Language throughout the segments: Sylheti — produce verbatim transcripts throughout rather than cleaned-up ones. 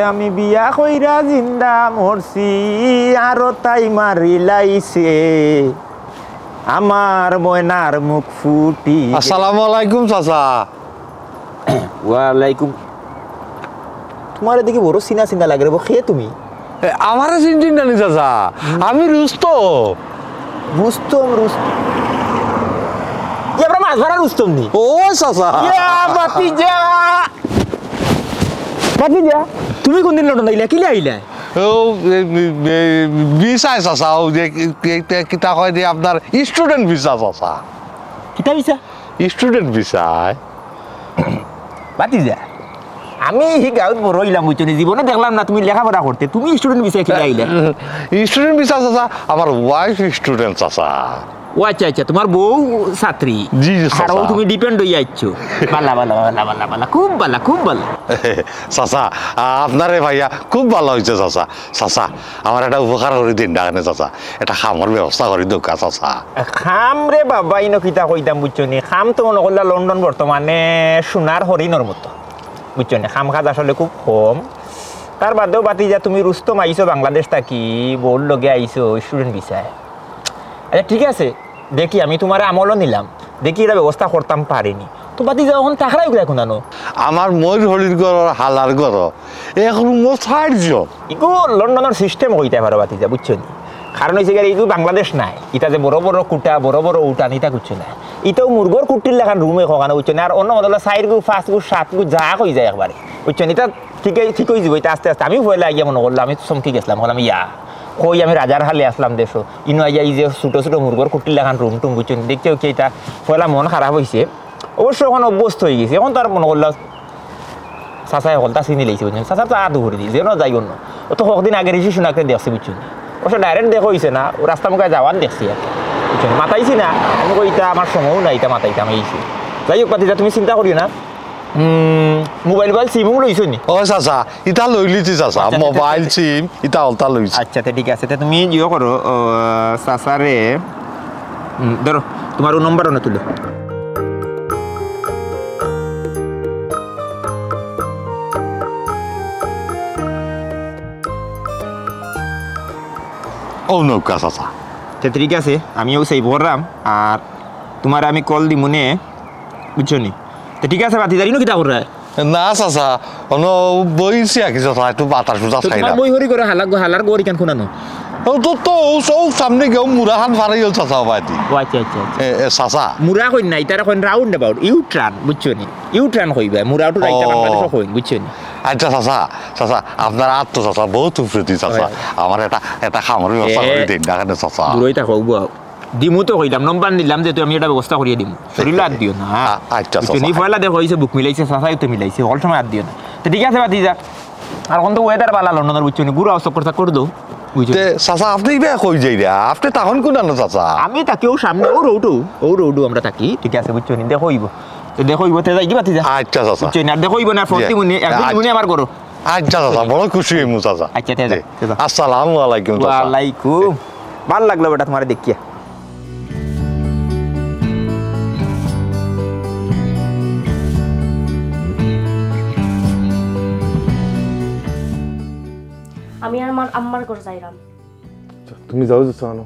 আমি বিয়া কইরা জিন্দা মরছি, আরো তাই মারিলাইছে আমার ময়নার মুখ ফুটি। আসসালামু আলাইকুম চাচা। ওয়ালাইকুম। তোমারে দেখি বড় চিনা চিনা লাগে রে বা, কে তুমি? এ, আমারে চিনছইন না নি চাচা? আমি রুস্তম। রুস্তম, রুস্তম। ইয়া, আমরা মাছ ধরা রুস্তম নি? ও চাচা। ইয়া, ভাতিজা। ভাতিজা, তুমি কোন দিন লন্ডন আইলা? কিলা আইলা? ও, এ, এ, এ, ভিসায় চাচা, ও যে, কি-, কি-, কিতা কয় যে আপনার student ভিসা চাচা। কিতা ভিসা? Student ভিসায়। ভাতিজা, আমি হি গাঁওত বড় অইলাম, বুঝছো নি? জীবনে দেখলাম না তুমি লেখাপড়া করতে, তুমি student ভিসায় কিলা আইলা? Student ভিসা চাচা, আমার wife student চাচা। ও আচ্ছা, আচ্ছা, তোমার বউ ছাত্রী। জি, জি, আর ও চাচা। তুমি depend অইয়া আইছো। বালা, বালা, বালা, বালা, বালা, খুব বালা, খুব বালা। চাচা, আ-, আপনারে পাইয়া খুব বালা অইছে চাচা। চাচা, আমার একটা উপকার করি দিন না কেনে চাচা, একটা কামর ব্যবস্থা করি দেউক্কা চাচা। কাম রে বাবা, ইনো কিতা কইতাম বুঝছো নি, কাম তো মনো করলা লন্ডন বর্তমানে সোনার হরিণর মতো, বুঝছো নি, কাম কাজ আসলে খুব কম। তার বাদেও ভাতিজা তুমি রুস্তম আইছো বাংলাদেশ থাকি, বউর লগে আইছো student ভিসায়। আচ্ছা ঠিক আছে, দেখি আমি তোমারে আমলও নিলাম, দেখি এটা ব্যবস্থা করতাম পারি নি। তো ভাতিজা অখন থাকরায় অগুলা কুনানো? আমার মইর হরির ঘর আর হালার ঘর, এক রুমো চাইরজন। ইগু লন্ডনর system কইতায় পারো ভাতিজা, বুঝছো নি? কারণ অইছে গিয়া ইগু বাংলাদেশ নায়, ইতা যে বড় বড় কুটা, বড় বড় উঠান, ইতা কুচ্ছু নায়। ইতাও মুরগর কুটির লাখান রুম একখানো, বুঝছো নি? আর অন্য মতলব চাইর গু, পাঁচ গু, সাত গু, যা কই যায় একবারে, বুঝছো নি? ইতা ঠিক, ঠিক অইযিবো, ইতা আস্তে আস্তে। আমি পয়লা আইয়া মনো করলাম, আমি তো চমকি গেছলাম, কইলাম, "ইয়া, কই আমি রাজার হালে আছলাম দেশো, ইনো আইয়া ই যে ছোট ছোট মুরগর কুটির লাখান রুম টুম", বুঝছো নি? দেখতে দেখতে ইতা পয়লা মন খারাপ অইছে। অবশ্য অখন অভ্যস্ত অইগেছি, অখন তো আর মনো করলাম চাচায় হকলতা চিনিলাইছে, বুঝছো নি? চাচার তো আত ধরি দি, যেনো যাই অন্য। অত কতদিন আগে ঋষি সুনাকরে দেখছি, বুঝছো নি? অবশ্য direct দেখা অইছে না, ও রাস্তা মুখে যাওয়ার দেখছি আর কি। বুঝছো নি? মাতাইছি না, আমি কই, "ইতা আমার সময়ও নাই, ইতা মাতাইতাম," এইছে। যাই হোক, ভাতিজা, তুমি চিন্তা করিও না। উম, মোবাইল-টোবাইল সিমও লইছো নি? ও চাচা, ইতা লইলিছি চাচা, আচ্ছা, আচ্ছা, মোবাইল, আচ্ছা। সিম, ইতা হকলতা লইছি। আচ্ছা, তে ঠিক আছে, তে তুমি ইয়ে করো, ও, চাচারে, উম, ধরো, তোমার ও নম্বর অনে তুলো। ও নৌকা চাচা। তে ঠিক আছে, আমিও save করলাম, আর তোমারে আমি call দিমুনে, বুঝছো নি? তে ঠিক আছে, ভাতিজা, ইনো কিতা কররায়? না চাচা, অনো বইছি আর কি চাচা, একটু বাতাস উতাস তো তোমার খাইলাম। বই হরি করে হালা-, হালার ঘর ইখান কুনানো? ও তো, তো, ও, ও সামনে গিয়া মুরাখান ফারাই অইল চাচা, বাদি। ও আচ্ছা, আচ্ছা, আচ্ছা। এ, এ, চাচা। মুরা কইন না, ইতারে কইন round about, U-turn, বুঝছো নি? U-turn কইবা, মুরা টুরা ইতা ও। বাংলাদেশো কইন, বুঝছো নি? আচ্ছা চাচা, চাচা, আপনার আত তো চাচা, বহুত উপরেদি চাচা। হয়। আমার এটা, এটা কামর ব্যবস্থা এ, করি দিন না কেনে চাচা? দূরই থাকো, বুয়া। দিমু তো কইলাম, নম্বর নিলাম যে তুমি এটা ব্যবস্থা করিয়া দিমু। শরীরও আত দিও না, হ্যাঁ? আ-, আচ্ছা, বুঝছো নি? চাচা। পয়লা দেখা অইছে, বুক মিলাইছে, চাচায় তো মিলাইছে, হকল সময় আত দিও না। তো ঠিক আছে, ভাতিজা। আর অখন তো weather বালা লন্ডনর, বুঝছো নি? ঘুরাও, চক্কর চাক্কর দেও, বুঝছো নি? তে চাচা, আপনে ইবা কই যাইরা? আপনে থাকইন কুনানো চাচা? আমি থাকি অউ সামনে, অউ road-ও, অউ road-ও আমরা থাকি, ঠিক আছে, বুঝছো নি? দেখা অইবো। তো দেখা অইবো, তে যাইগি, ভাতিজা? আচ্ছা, চাচা। বুঝছো নি? আর দেখা অইবো না, ফোন জি, দিমুনে, একদিন আচ্ছা। দিমুনে আমার ঘরো। আচ্ছা চাচা, বড় খুশি অইমু চাচা। আচ্ছা, তে যা, জি। তে যা। আসসালামু আলাইকুম চাচা। ওয়ালাইকুম। ভালা লাগলো বেটা তোমারে দেখিয়া। আমি আর আমার আম্মার ঘর যাইরাম। আচ্ছা, তুমি যাও যে চানো।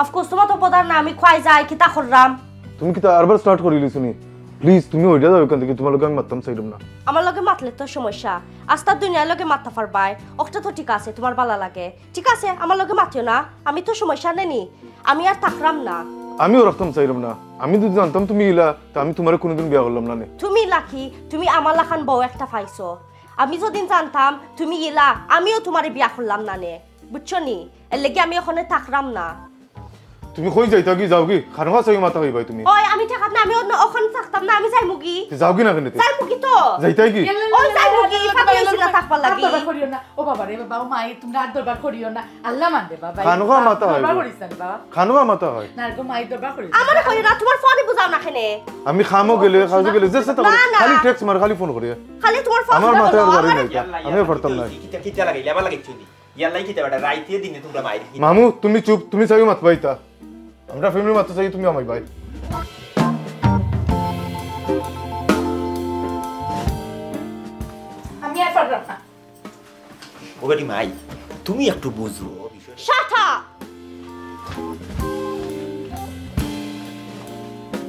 Of course, তোমার তো পদার না, আমি কই যাই, কিতা কররাম? তুমি কিতা আরবার start করিলিছো নি? Please, তুমি অইয়া যাও ইখান থাকি, তোমার লগে আমি মাততাম চাইরাম না। আমার লগে মাতলে তো সমস্যা, আস্তা দুনিয়ার লগে মাততা পারবায়, অখটা তো ঠিক আছে, তোমার বালা লাগে। ঠিক আছে, আমার লগে মাতিও না, আমি তো সমস্যা নেনি, আমি আর থাকরাম না। আমিও রাখতাম চাইরাম না, আমি যদি জানতাম তুমি ইলা, তে আমি তোমারে কুনুদিন বিয়া করলাম না নে। তুমি lucky, তুমি আমার লাখান বউ একটা পাইছো। আমি যদি জানতাম তুমি ইলা, আমিও তোমারে বিয়া করলাম না নে, বুঝছো নি? এর লাগি আমি অখনে থাকরাম না। তুমি কই যাইতাগি? যাওগি? খানো আছে মাথা হইবাই তুমি। ওই, আমি ঠেকাত না, আমি অন্য অখন থাকতাম না, আমি যাইমুগি। তে যাওগি না কেনে তে? যাইমুগি তো। যাইতায়গি? ওই যাইমুগি, ফাঁকি হইছে না থাকবার লাগি। হাত দরবার করিও না। ও বাবা রে বাবা, ও মাই, তোমরা হাত দরবার করিও না। আল্লাহ মানবে বাবা। খানো খা মাথা দরবার হইবো। করিস না রে বাবা। খানো খা মাথা হয়। না গো মাই, দরবার করিস না। আমারে কইও না, তোমার ফোনে বুঝাও না কেনে? আমি খামো গেলে, খাজু গেলে, যে সেটা না, না। খালি text মার, খালি ফোন করে। খালি তোমার ফোন আমার মাথায় আর বাড়ি নাই। আমিও পারতাম না। কিতা, কিতা লাগাইলে, আবার লাগাইছো নি? ইয়াল্লাই কিতা বেটা, রাইতে দিনে তোমরা মাইর কি? মামু, তুমি চুপ, তুমি চাইও মাতবাই তা। আমরা family মাত্র চাই, তুমি আমাই ভাই। আমি আর পারলাম না। করি মাই, তুমি একটু বুঝো। Shut up!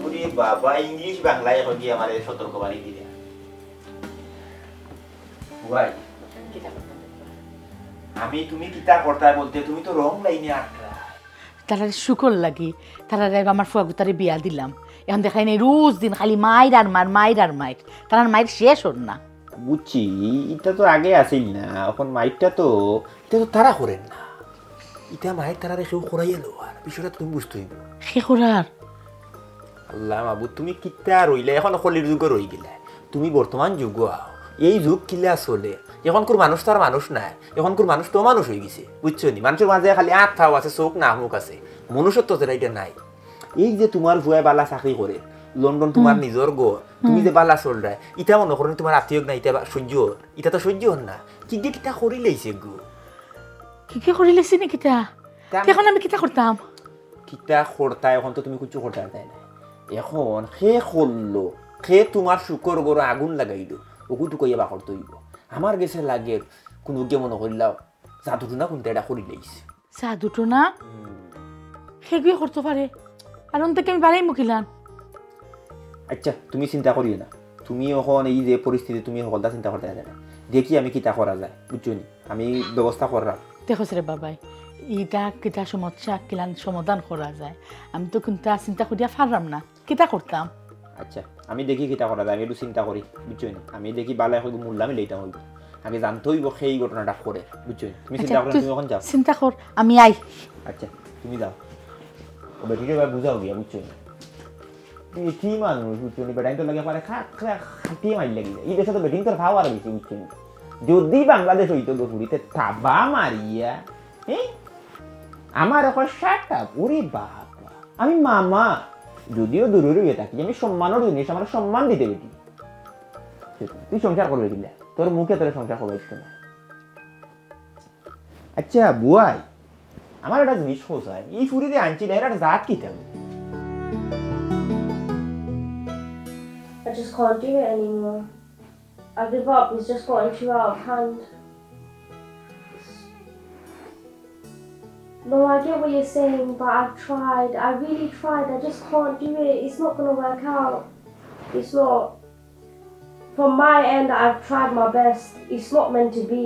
ওরে বাবা, ইংলিশ বাংলায় এখন কি আমারে সতর্কবাণী দিলে? ভাই, আমি তুমি কিতা করতায় বলতে, তুমি তো রং লাইনে আটকা। তারার শুকর লাগি, তারারে আমার ফুয়াগুতারে বিয়া দিলাম। এখন দেখাই নাই, রোজ দিন খালি মাইর আর মার, মাইর আর মাইর। তারার মাইর শেষ অর না। বুঝছি, ইটা তো আগে আছিল না, এখন মাইরটা তো, ইটা তো তারা করের না। ইটা মাইর তারারে কেউ করাইয়া লওয়ার, বিষয়টা তুমি বুঝতে অইবো। কে করার? আল্লাহ মাবুদ, তুমি কিতা রইলা, এখন কলির যুগো রই গেলা। তুমি বর্তমান যুগো আও, এই যুগ কিলা চলে। এখনকুর মানুষ তো আর মানুষ নাই, এখনকুর মানুষ তো মানুষ অই গেছে, বুঝছো নি? মানুষর মাঝে খালি আত পাও আছে, চোখ না মুখ আছে, মনুষ্যত্ব যেটা ইটা নাই। এই যে তোমার ফুয়ায় বালা চাকরি করে, লন্ডন তোমার হুম। নিজর ঘর, তুমি হুম। যে বালা চলরায়, ইটা মনো করো তোমার আত্মীয় না, ইটা বা-, সহ্য অর, ইটা তো সহ্য অর না। কি যে কিতা করি লাইছে গো? কি কি করি লাইছে নি কিতা? তা তে এখন আমি কিতা করতাম? কিতা করতায়, এখন তো তুমি কিচ্ছু করতায় পারতায় না। এখন কে করলো, কে তোমার শুকর ঘরো আগুন লাগাইলো, ওগুটু কইয়া বার করতে অইবো। আমার গেছে লাগের কুনুগিয়ে মনো করলাও জাদু টুনা কুনতা এটা করি লাইছে। জাদু টুনা? হুম। হেগুয়ে করতো পারে। আর অন থাকি আমি বাড়াইমু কিলান? আচ্ছা, তুমি চিন্তা করিও না। তুমি এখন এই যে পরিস্থিতি, তুমি হকলতা চিন্তা করতে পারো না। দেখি আমি কিতা করা যায়, বুঝছো নি? আমি ব্যবস্থা কররাম। দেখো রে বাবাই, ইটা কিতা সমস্যা কিলান সমাধান করা যায়, আমি তো কুনতা চিন্তা করিয়া পাররাম না। কিতা করতাম? আচ্ছা, আমি দেখি কিতা করা যায়, আমি একটু চিন্তা করি, বুঝছো নি? আমি দেখি বালা এখন মোল্লা মিলাইতাম অইবো। আগে জানতে অইবো কে এই ঘটনাটা করে, বুঝছো নি? তুমি আচ্ছা, চিন্তা করো, তুই তুমি এখন যাও। চিন্তা কর, আমি আই। আচ্ছা, তুমি যাও। ও বেটিরে এবার বুঝাও গিয়া, বুঝছো নি? বেটি মানুষ, বুঝছো নি? বেটাইন তো লাগে পারে খা, খা, খাটিয়ে মারি লাগি যায়। এই দেশে তো বেটিন তোর power বেশি, বুঝছো নি? যদি বাংলাদেশ অইতো গো ফুড়িতে থাবা মারিয়া, হ্যাঁ? আমার এখন shut up, ওরে বাবা। আমি মামা, যদিও দূরে রইয়া থাকি, আমি সম্মানর জিনিস, আমার সম্মান দিতে বেটি। তুই সংসার করবে কিনা? তোর মুখে তোর সংসার করবে ইচ্ছে না। আচ্ছা, বুয়াই, আমার একটা জিনিস খোঁজায়, এই ফুড়িরে আনছিলে, এর একটা জাত কিতা? I just can't do it anymore. I give up. It's just gotten too out of hand. No, I get what you're saying, but I've tried. I really tried. I just can't do it. It's not gonna work out. It's not. From my end, I've tried my best. It's not meant to be.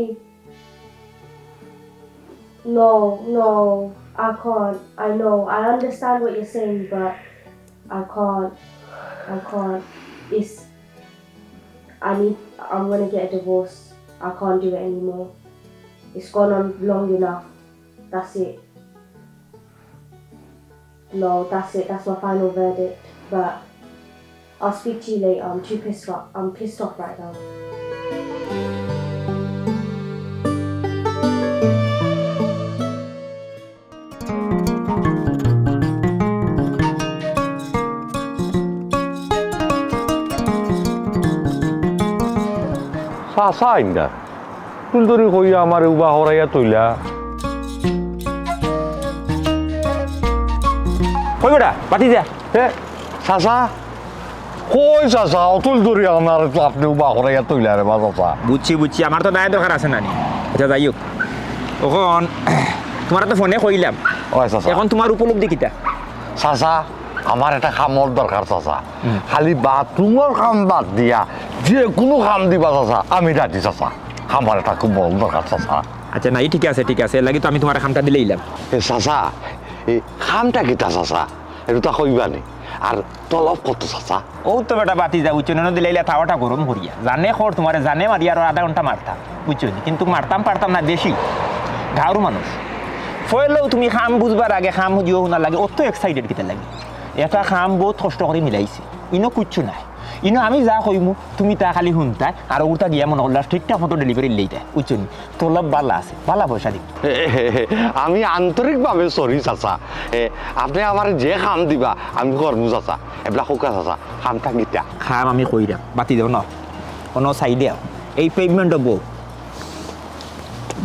No, no, I can't. I know. I understand what you're saying, but I can't. I can't. It's. I need. I'm gonna get a divorce. I can't do it anymore. It's gone on long enough. That's it. No, that's it. That's my final verdict. But I'll speak to you later. I'm too pissed off. I'm pissed off right now. চাচা আইন্দা। তুলতুলি কইয়া আমারে উবা হরাইয়া তইলা। কই বেটা, বাতি যা। এ, চাচা, কই চাচা, অতুল ধরি আমার তো আপনি উবা করাইয়া তৈলা রে বা চাচা। বুঝছি, বুঝছি, আমার তো দায় দরকার আছে না নি। আচ্ছা, যাই হোক, এখন তোমার তো ফোনে কইলাম। ওই চাচা। এখন তোমার উপলব্ধি কিতা? চাচা, আমার একটা কামর দরকার চাচা। হুম। খালি বাথরুমর কাম বাদ দিয়া যে কোনো কাম দিবা চাচা, আমি রাজি চাচা। আমার একটা খুব বড় দরকার চাচা। আচ্ছা, নাই, ঠিক আছে, ঠিক আছে, এর লাগি তো আমি তোমার কামটা দিলাইলাম। এ চাচা, এই কামটা কিতা চাচা? এটা তো কইবা নি। আর তলব কত চাচা? ও তো বেটা বাতি যা, বুঝছো না, দিলাইলা তাওয়াটা গরম করিয়া। জানে খর তোমারে, জানে মারি আরো আধা ঘন্টা মারতাম, বুঝছো নি? কিন্তু মারতাম পারতাম না, দেশি গাঁওর মানুষ। ফয়লেও তুমি কাম বুঝবার আগে, কাম বুঝিও শোনার লাগে, অত excited কিতা লাগে? এটা কাম বহুত কষ্ট করি মিলাইছি, ইনো কিচ্ছু নাই। ইনো আমি যা কইমু, তুমি তা খালি হুনতায়, আর ওটা গিয়া মনে করলা ঠিকঠাক মতো delivery লইতায়, বুঝছো নি? তলব বালা আছে, বালা পয়সা দিব। আমি আন্তরিকভাবে sorry চাচা। এ, আপনি আমার যে কাম দিবা, আমি করমু চাচা। এবলা কউক্কা চাচা, কামটা কিতা? কাম আমি কইরাম, বাতি দেও না। কোনো সাইডে আও। এই pavement হবো।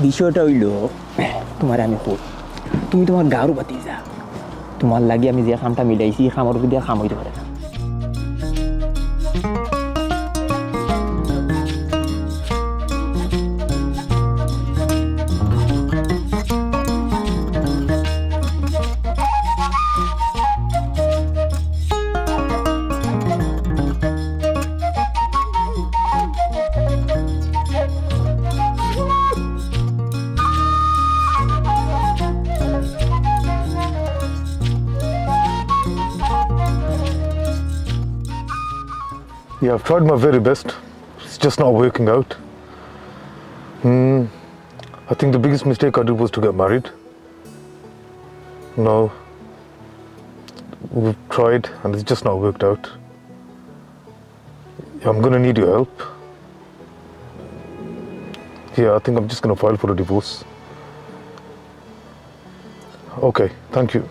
বিষয়টা অইলো, তোমারে আমি কই, তুমি তোমার গাঁওর বাতি যা। তোমার লাগি আমি যে কামটা মিলাইছি, এই কামর উপর দিয়া কাম অইতে পারে না। Yeah, I've tried my very best. It's just not working out. Hmm. I think the biggest mistake I did was to get married. No. We've tried and it's just not worked out. I'm gonna need your help. Yeah, I think I'm just gonna file for a divorce. Okay, thank you.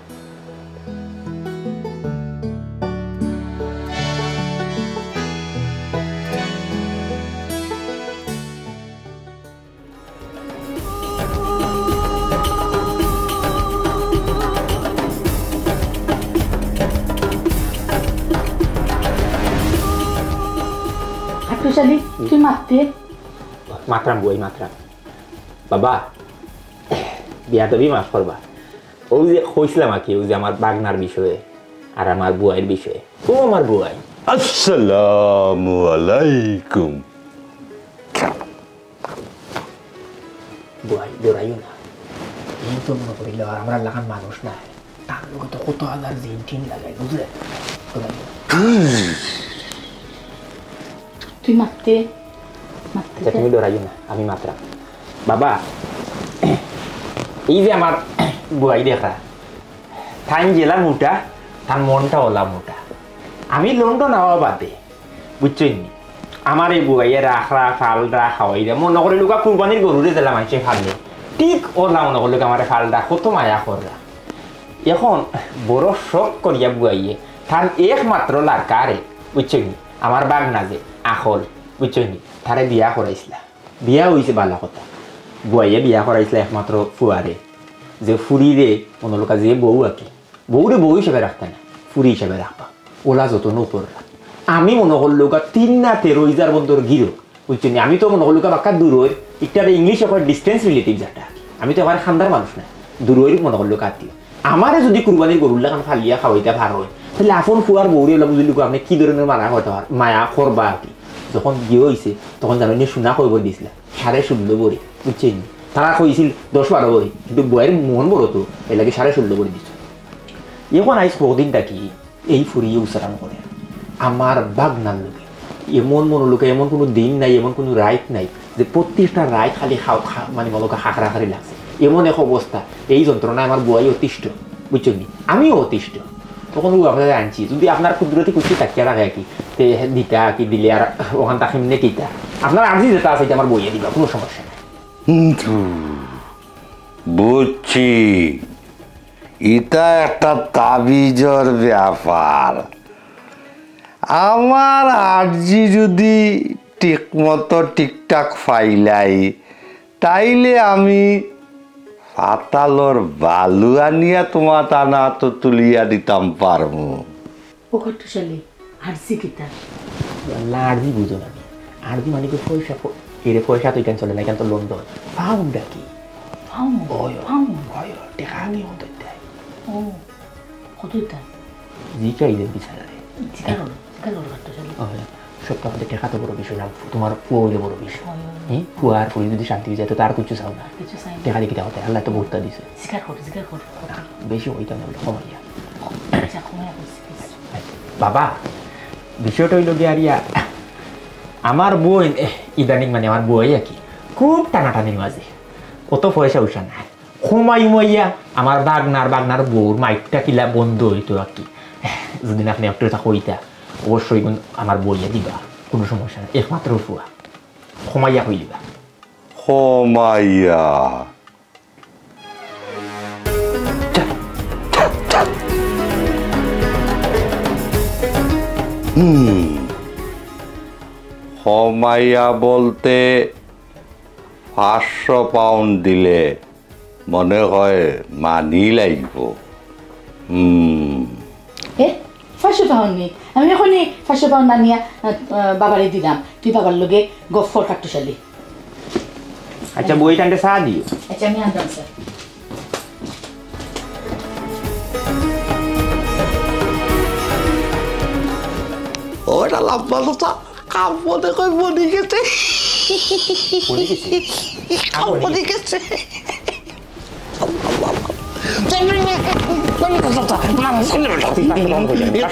খাট্টুশালী, তুই মাততে? মাতরাম বুয়াই, মাতরাম। বাবা, বিয়াদবি মাফ করবা। অউ যে কইছলাম আর কি, অউ যে আমার বাগনার বিষয়ে আর আমার বুয়াইর বিষয়ে। ও আমার বুয়াই। আসসালামু আলাইকুম। বুয়াই, ডরাইও না। ই তো মনো করিল আর আমরার লাখান মানুষ নায়। তার লগে তো কত হাজার জিন টিন লাগাই, বুঝলে? ডরাইও না। তুই মাততে, মাততে আচ্ছা, তুমি ডরাইও না, আমি মাতরাম। বাবা, এই যে আমার বুয়াই দেখরা, তাইন যেলা মোটা, তার মনটা ওলা মোটা। আমি লন্ডন আওয়া বাদে, বুঝছইন নি? আমার এই বুয়াইয়ে রাখরা, ফালরা, খাওয়াইরা, মনো করিল কুরবানির গরুরে যেলা মানষে ফালে, ঠিক ওলা মনো করিল আমারে ফালরা, কত মায়া কররা। এখন বড় শখ করিয়া বুয়াইয়ে তান একমাত্র লারকারে, বুঝছইন নি? আমার বাগনা যে আকল, বুঝছইন নি? তারে বিয়া করাইছলা। বিয়া অইছে বালা কথা। বুয়াইয়ে বিয়া করাইছলা একমাত্র ফুয়ারে। যে ফুরিরে মনো করউক্কা যে বউ আর কি। বউরে বউ হিসাবে রাখতা না, ফুরি হিসাবে রাখবা। ওলা যতন কররা। আমি মনো করউক্কা তিন না তেরো ইজার বন্দর গিরো। বুঝছইন নি? আমি তো মনো করউক্কা বাক্কা দূরর, ইটারে ইংলিশে কয় distance relative যেটা। আমি তো আমার খান্দার মানুষ না, দূরর মনো করউক্কা আত্মীয়। আমারে যদি কুরবানির গরুর লাখান ফালিয়া খাওয়াইতা পারইন, তাইলে আপন ফুয়ার বউরে ওলা বুঝিলউক্কা আপনে কি ধরনর মায়া করতা পার-, মায়া করবা আর কি। যখন বিয়া অইছে, তখন জানইন নি সোনা কয় ভরি দিছলা? সাড়ে ষোলো ভরি, বুঝছইন নি? তারা কইছিল দশ বারো ভরি, কিন্তু বুয়াইর মন বড় তো, এরলাগি সাড়ে ষোলো ভরি দিছে। এখন আইজ কদিন থাকি এই ফুরিয়ে উচ্চারণ করে আমার বাগনার লগে। এমন মনো করউক্কা, এমন কুনু দিন নাই, এমন কুনু রাইত নাই যে প্রত্যেকটা রাইত খালি খাও-, খা-, মানে মনো করউক্কা হাকরাকারি লাগছে। এমন এক অবস্থা, এই যন্ত্রণায় আমার বুয়াই অতিষ্ঠ, বুঝছইন নি? আমিও অতিষ্ঠ। তখন ও আপনারে আনছি, যদি আপনার কুদরতি কুস্তি থাকিয়া থাকে আর কি, তে দিতা কি দিলে আর ওখান তাকে এমনি কিতা? আপনার আর্জি যেটা আছে, ইটা আমার বুয়াইয়ে দিবা, কুনু সমস্যা নাই। কিন্তু বুঝছি, ইটা একটা তাবিজর ব্যাপার। আমার আর্জি যদি ঠিক মতো ঠিকঠাক ফাইলাই, তাইলে আমি পাতালর বালু আনিয়া তোমার তানা তো তুলিয়া দিতাম পারমু। ও খাট্টুশালী, আর্জি কিতা? আল্লাহ, আর্জি বুঝো না। আর্জি মানে কি পয়সা, প-, এরে পয়সা তো ইখান চলে না, ইখান তো লন্ডন। পাউন্ড আর কি। পাউন্ড? অয়, অয়। পাউন্ড? অয়, অয়, টেকা আমি অত দেয়। ও, কত ইতা? জি চাই দেন বিচারে। জিকার করো, জিকার করো খাট্টুশালী। অয়, সব তো আমাদের টেকা তো বড় বিষয় না, তোমার ফুয়া অইলে বড় বিষয়। অয়, অয়। হুম? ফুয়া আর ফুরি যদি শান্তি অইযায়, তো তার কিচ্ছু চাও না। কিচ্ছু চাই না। টেকা দিয়ে কিতা অইতো? আল্লাহ তো বহুততা দিছে। জিকার করো, জিকার করো। বেশি অইতো না, বলে কমাইয়া। আচ্ছা, কমাইয়া কইছি, please। বাবা, বিষয়টা অইলো গিয়া আর ইয়া, আমার বইন, এহ, ইদানিং মানে আমার বইন আর কি, খুব টানাটানির মাঝে, অত পয়সা উসা নাই। কমাই উমাইয়া আমার বাগনার, বাগনার বউর মাইটটা কিলা বন্ধ অইতো আর কি। যদি না আপনে একটু ইতা কইতা, অবশ্যই কিন্তু আমার বইন দিবা, কুনু সমস্যা নাই, একমাত্র ফুয়া। কমাইয়া কইলিবা। কমাইয়া। হুম। কমাইয়া বলতে পাঁচশো পাউন্ড দিলে মনে হয় মানি লাগবো। হুম। এ, পাঁচশো পাউন্ড নি? আমি এখনই পাঁচশো পাউন্ড আনিয়া, আহ, আহ, বাবারে দিলাম। তুই বাবার লগে গফ কর খাট্টুশালী। আচ্ছা, বইন আনতে চা দিও। আচ্ছা, আমি আনতাম, স্যার। ওটা লাম্বা কথা, কাম মনে কয় বনি গেছে। বনি গেছে? কাম বনি গেছে।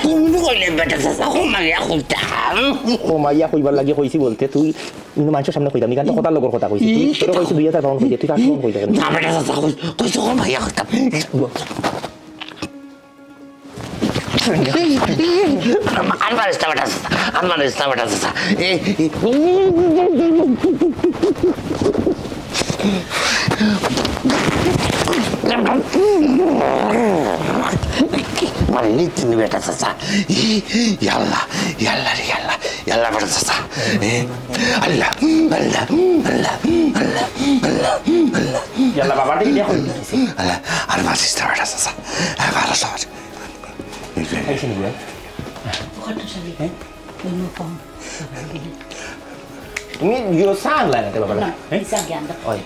তুমি তো কইলে বেটা চাচা, কমাইয়া কইতাম। কমাইয়া কইবার লাগি কইছি বলতে তুই কিন্তু মানষর সামনে কইতাম নি, কিন্তু কথা লগর কথা কইছি। তুই, তোরে কইছি দুই হাজার পাউন্ড কইতে, তুই পাঁচশো পাউন্ড কইতে কেনে? না বেটা চাচা, কই-, কইছো কমাইয়া কইতাম। আর মারিস না বেটা চাচা, আর মারিস না বেটা চাচা। এই, এই, মানে নিত্যিন বেটা চাচা। ইয়াল্লা, ইয়াল্লা রে ইয়াল্লা, ইয়াল্লা বেটা চাচা। এ, আল্লাহ, আল্লাহ, আল্লাহ, আল্লাহ, আল্লাহ, আল্লাহ। ইয়াল্লা বাবা, ঠিক আছে। আল্লাহ, আর মারিস না বেটা চাচা। হ্যাঁ, ভালো সহজ। এই শুনি গো। ওখানে শুনি। হ্যাঁ? তুমি ইয়ো সাং লাগাতে বাবা না। হ্যাঁ? ইসা জ্ঞান দা। ওই।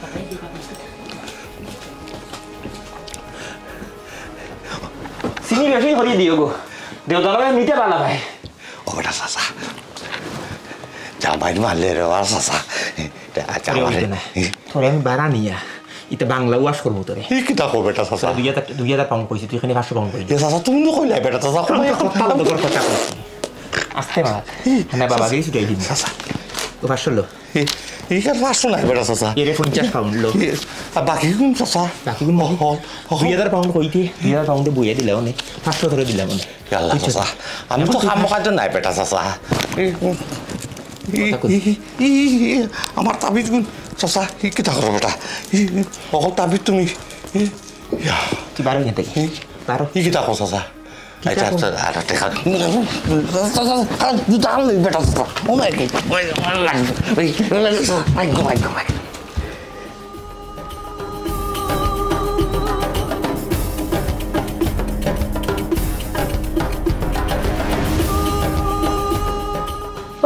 চিনি বেশি করি দিও গো। দেও দাদা মিঠা বালা ভাই। ও বেটা চাচা। জামাইর মারলে রে বা চাচা। এটা আচ্ছা, তোরে আমারে। হইতো না। তোরে আমি বাড়া নিয়া। ইতা বাংলা ওয়াশ করবো তোরে। ই কিতা কও বেটা চাচা? দুই হাজার, দুই হাজার পাউন্ড কইছি, তুই এখানে পাঁচশো পাউন্ড কইলি। এ চাচা, তুমি তো কইলাই বেটা চাচা, আমি কমাই তো কথা বলতে কথা কইছি। আস্তে মার। ই না বাবা, চাচা। গেছি ছুটাই দিন। চাচা। ও পাঁচশো লো। ই, ই কার পাঁচশো নাই বেটা চাচা। এরে পঞ্চাশ পাউন্ড লো। ই, আর বাকি কোন চাচা? বাকি কোন বাকি? ও, ও, ও। দুই হাজার পাউন্ড কইতে, দুই হাজার পাউন্ডে বইয়া দিলাম অনে। পাঁচশো ধরে দিলাম অনে। ইয়াল্লা বুঝছো? চাচা, আমি তো এখন কাম কাজ নাই বেটা চাচা। ই, ই, কথা কই? ই, ই, ই, আমার তাবিজ গুণ চাচা, ই কিতা করো বেটা? ই, ই, অকল তাবিজ তুমি। ই, ইয়া। তুই বারো এখান থেকে। ই, বারো। ই কিতা করো চাচা? কিতা আচ্ছা, করো? আচ্ছা, আচ্ছা, ঠিক আছে। চাচা, চাচা, আরে, জুতা আনলে বেটা চাচা। ও মাই গড, ও মাই গড, ও মাই গড, ও মাই গড, ও মাই গড।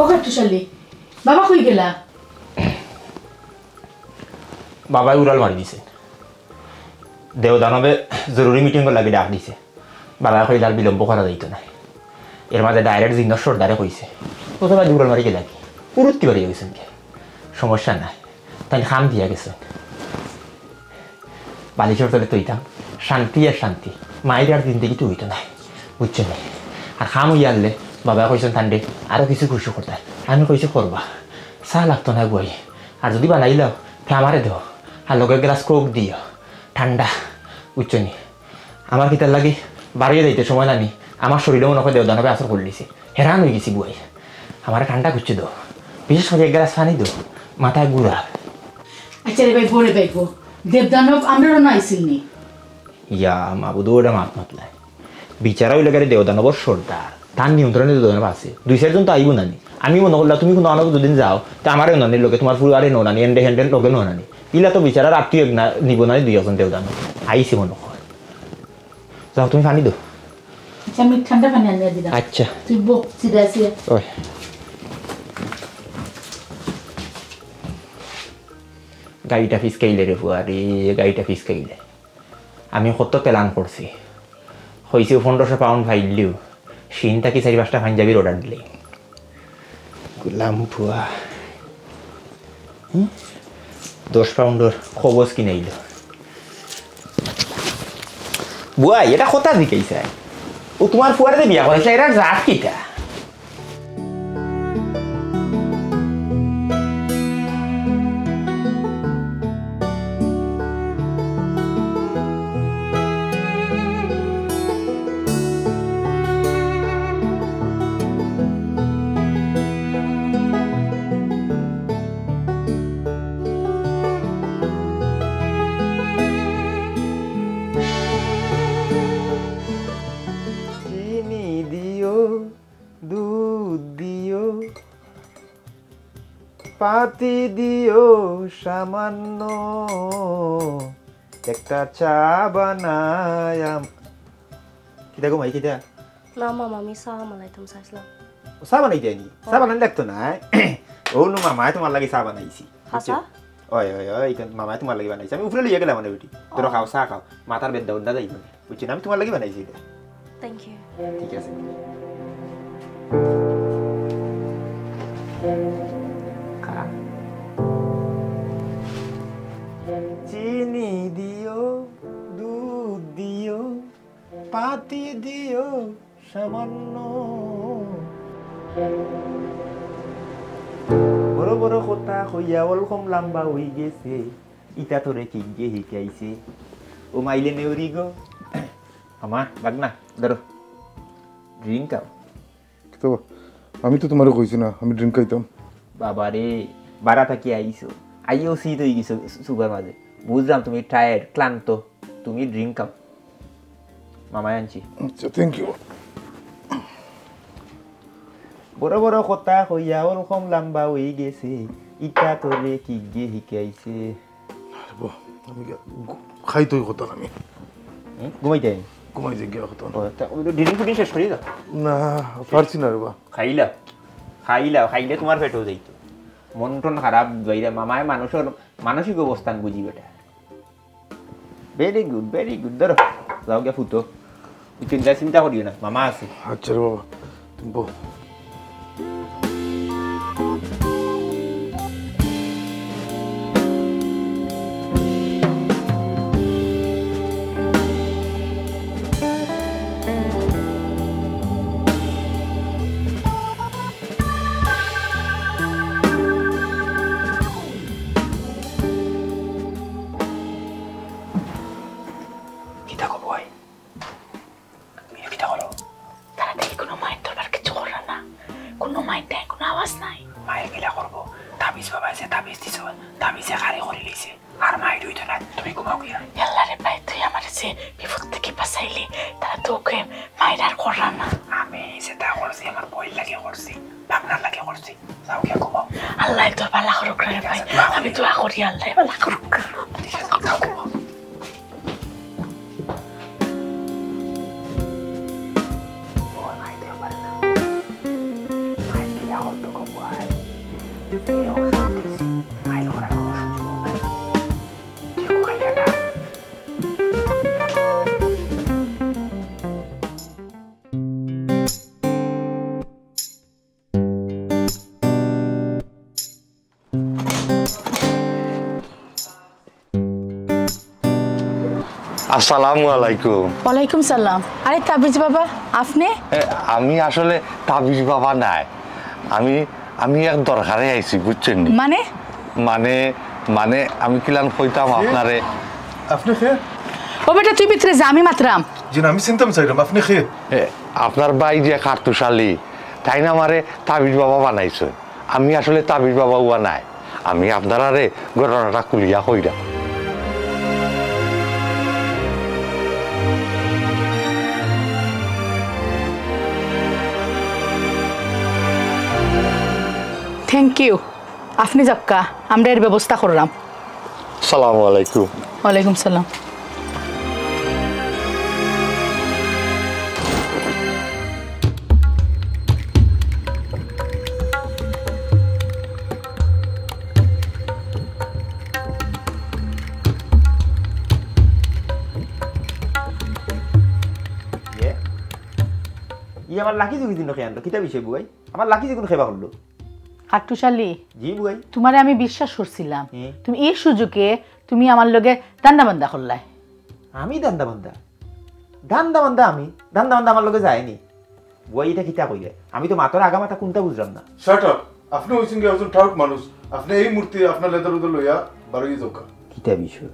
ও কাট্টুশালী, বাবা কই গেলা? বাবায় উড়াল মারি দিছে। দেওদানবে জরুরি মিটিংর লাগি ডাক দিছে। বাবায় কইলা আর বিলম্ব করা যাইতো নায়। এর মাঝে ডাইরেক্ট জিন্নর সর্দারে কইছে, "ও তো ভাই উড়াল মারি গেলা কি? উড়ুত কি বাড়িয়ে গেছেন কে?" সমস্যা নাই, তাই খাম দিয়া গেছেন। বালিশর তলে তৈতাম, শান্তি আর শান্তি। মাইর আর জিন্দেগিতে হইতো নায়, বুঝছো নি? আর খাম হইয়া আনলে বাবায় কইছেন তানরে আরো কিছু খুশি করতে। আমি কইছি, "করবা, চা লাগতো না বুয়াই, আর যদি বানাইলাও, তে আমারে দেও, আর লগে গ্লাস কোক দিও, ঠান্ডা, বুঝছো নি?" আমার কিতার লাগি বাড়িয়ে যাইতে সময় নানি, আমার শরীরে মনে হয় দেওদানবে আসর করলিছে। হেরান হয়ে গেছি বুয়াই। আমার ঠান্ডা করছে দো, বিশেষ করে এক গ্লাস পানি দো, মাথায় ঘুরা। আচ্ছা রে ভাই, বলে ভাই গো, দেবদানব আমরারও না আইছিল নি? ইয়া মাবুদ, ওটা মাত মাতলায়। বিচারা হইলে গেলে দেওদানবর সর্দার, তার নিয়ন্ত্রণে দেওদানব আছে। দুই চারজন তো আইব নানি। আমি মনে করলাম তুমি কোনো আনব দুদিন যাও, তা আমারে নানির লগে তোমার ফুয়ারে নো নানি, এন্ডে হেন্ডে লগে নো নানি। ইলা তো বিচারার আত্মীয় এক না, নিব নানি দুই একজন দেওদানব। আইছে মনে কর। যাও, তুমি পানি দো। আচ্ছা, আমি ঠান্ডা পানি আনিয়া দিলাম। আচ্ছা। তুই বো, সিধা আসিয়া। ওই। গাড়িটা ফিসকাইলে রে ফুয়া রে, গাড়িটা ফিসকাইলে। আমি কত তেলান করছি। কইছি পনেরোশো পাউন্ড পাইলেও, সিন থাকি চারি পাঁচটা পাঞ্জাবির অর্ডার দিলে। গোলাম ফুয়া। হুম? দশ পাউন্ডর কবজ কিনাইল। বুয়াই, এটা কথা জিকাইছে। ও তোমার ফুয়ারে বিয়া করেছে, এরা জাত কিতা? চিনি দিও, দুধ দিও, পাতি দিও সামান্য, একটা চা বানায়াম। কিতা গো মাই, কিতা? না মামা, আমি চা বানাইতাম চাইছিলাম। ও, চা বানাই দেয়নি? চা বানাই লাগতো না। ও নু মামায় তোমার লাগি চা বানাইছি। হাছা? ওই, ওই, ওই, ইখান মামায় তোমার লাগি বানাইছি। আমি উপরে লইয়া গেলাম মানে বেটি। ধরো ও। খাও, চা খাও। মাথার বেদ্দা উদ্দা যাইব না। বুঝছি না, আমি তোমার লাগি বানাইছি এটা। Thank you। ঠিক আছে। খা। চিনি দিও, দুধ দিও। বড় বড় কথা কইয়া অলকম লাম্বা অইগেছে, ইতা তোরে কিগিয়ে হিকাইছে? ও মাইলে নেউরি গো। আমা, বাগনা, ধরো। ড্রিংক খাও। তো আমি তো তুমারে কইছি না, আমি ড্রিংক খাইতাম। বাবারে, বারা থাকি আইছো। আইও সিদ অইগেছো সুগার মাঝে। বুঝলাম তুমি টায়ার্ড, ক্লান্ত। তুমি ড্রিংক খাও। মামায় আনছি। আচ্ছা, থ্যাংক ইউ। বড় বড় কথা কইয়া অলকম লাম্বা অইগেছে, ইতা তোরে কিগিয়ে হিকাইছে? আরে বাহ, আমি গিয়া ঘু-, খাই তুই কথা আমি। হুম? ঘুমাইতে? ঘুমাই যাই গিয়া কথা। ও, তা ওই তো ড্রিলিং ফিটিং শেষ করি দাও। না, পারছি না রে বা। খাইলা, খাইলা, খাইলে তুমার পেটও যাইতো। মন টন খারাপ, যাইরা মামায় মানুষর মানসিক অবস্থান বুঝি বেটা। Very good, very good. ধরো, যাও গিয়া ফুটো। চিন্তা, চিন্তা করিও না, মামা আছে। আচ্ছা রে বাবা, তুমি বও। কিতা কব ভাই? তুমি কিতা করো? তারা দেখি কোনো মায়ের দরবার কিছু কররা না, কোনো মায়ের নাই, কোনো আওয়াজ নাই। মায়ের কিলা করবো? তাবিজ বাবায় যে তাবিজ দিছে, তাবিজে কারি করি লইছে। আর মায়ের হইতো না, তুমি ঘুমাও গিয়া। আল্লাহ রে ভাই, তুই আমার যে বিপদ থেকে বাঁচাইলি, তারা তোকে মায়ের আর কররা না। আমি যেটা করছি আমার বইর লাগি করছি, ভাবনার লাগি করছি। যাও গিয়া ঘুমাও। আল্লাহ তোর ভালা করুক রে ভাই, আমি দোয়া করি আল্লাহ ভালা করুক। ঠিক আছে, যাও ঘুমাও। আসসালামু আলাইকুম। ওয়ালাইকুম সালাম। আরে তাবিজ বাবা, আপনি? এ, আমি আসলে তাবিজ বাবা নায়, আমি, আমি এক দরকারে আইছি, বুঝছেন নি? মানে? মানে, মানে আমি কিলান কইতাম আপনারে। আপনি কে? ও বেটা, তুই ভিতরে যা, আমি মাতরাম। জি না, আমি চিনতাম চাইরাম, আপনি কে? এ, আপনার ভাই যে কার্তুশ আলী, তাইন আমারে তাবিজ বাবা বানাইছে। আমি আসলে তাবিজ বাবা উয়া নায়, আমি আপনারারে ঘটনাটা খুলিয়া কইরাম। Thank you। আপনি যাউক্কা, আমরা এর ব্যবস্থা কররাম। সালামু আলাইকুম। ওয়ালাইকুম সালাম। ইয়ে? ই আমার লাকি জুগি দিন কে আনলো? কিতা বিষয় বুয়াই? আমার লাকি জুগুন খেবা করলো? কার্তুশ আলী, জি বুয়াই। তুমারে আমি বিশ্বাস করছিলাম। হুম। তুমি এই সুযোগে তুমি আমার লগে ধান্দা বান্দা করলায়। আমি ধান্দা বান্দা? ধান্দা বান্দা আমি? ধান্দা বান্দা আমার লগে যায়নি। বুয়াই, ইটা কিতা কইলে? আমি তো মাতর আগা মাথা কুনটা বুঝলাম না। Shut up! আপনি হইছেন কি একজন টাউট মানুষ। আপনি এই মুহূর্তে আপনার লেদার উদার লইয়া বারোই যাউক্কা। কিতা বিষয়?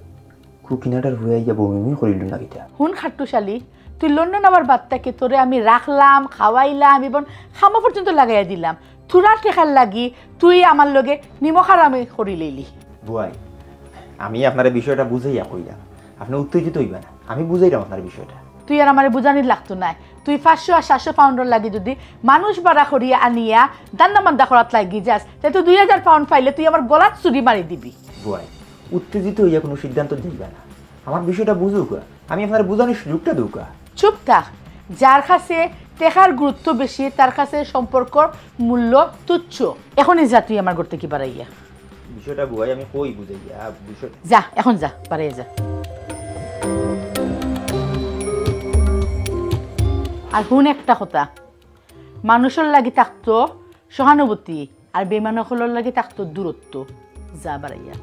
কুকিনাটার হয়ে আইয়া বমি করিল না কিতা? হুন কার্তুশ আলী, তুই লন্ডন আওয়ার বাদ থাকি তোরে আমি রাখলাম, খাওয়াইলাম এবং খামো পর্যন্ত লাগাইয়া দিলাম। থুড়া টেকার লাগি তুই আমার লগে নিমক হারামি করি লইলি। বুয়াই, আমি আপনারে বিষয়টা বুঝাইয়া কইলাম, আপনি উত্তেজিত হইবা না, আমি বুঝাইলাম আপনার বিষয়টা। তুই আর আমারে বুঝানির লাগতো নায়। তুই পাঁচশো আর সাতশো পাউন্ডর লাগি যদি মানুষ ভাড়া করিয়া আনিয়া ধান্দা বান্দা করাত লাগি যাস, তে তো দুই হাজার পাউন্ড পাইলে তুই আমার গলাত ছুরি মারি দিবি। বুয়াই, উত্তেজিত হইয়া কোনো সিদ্ধান্ত দিবা না, আমার বিষয়টা বুঝুক্কা, আমি আপনারে বুঝানির সুযোগটা দেউক্কা। চুপ থাক, যার কাছে টেকার গুরুত্ব বেশি, তার কাছে সম্পর্কর মূল্য তুচ্ছ। এখনই যা তুই আমার ঘর থাকি বারাইয়া। বিষয়টা বুয়াই আমি কই বুঝাইয়া, বিষয় যা, এখন যা, বারাইয়া যা। আর হুন একটা কথা, মানুষর লাগি থাকতো সহানুভূতি, আর বেইমান অকলর লাগি থাকতো দূরত্ব। যা বারাইয়া।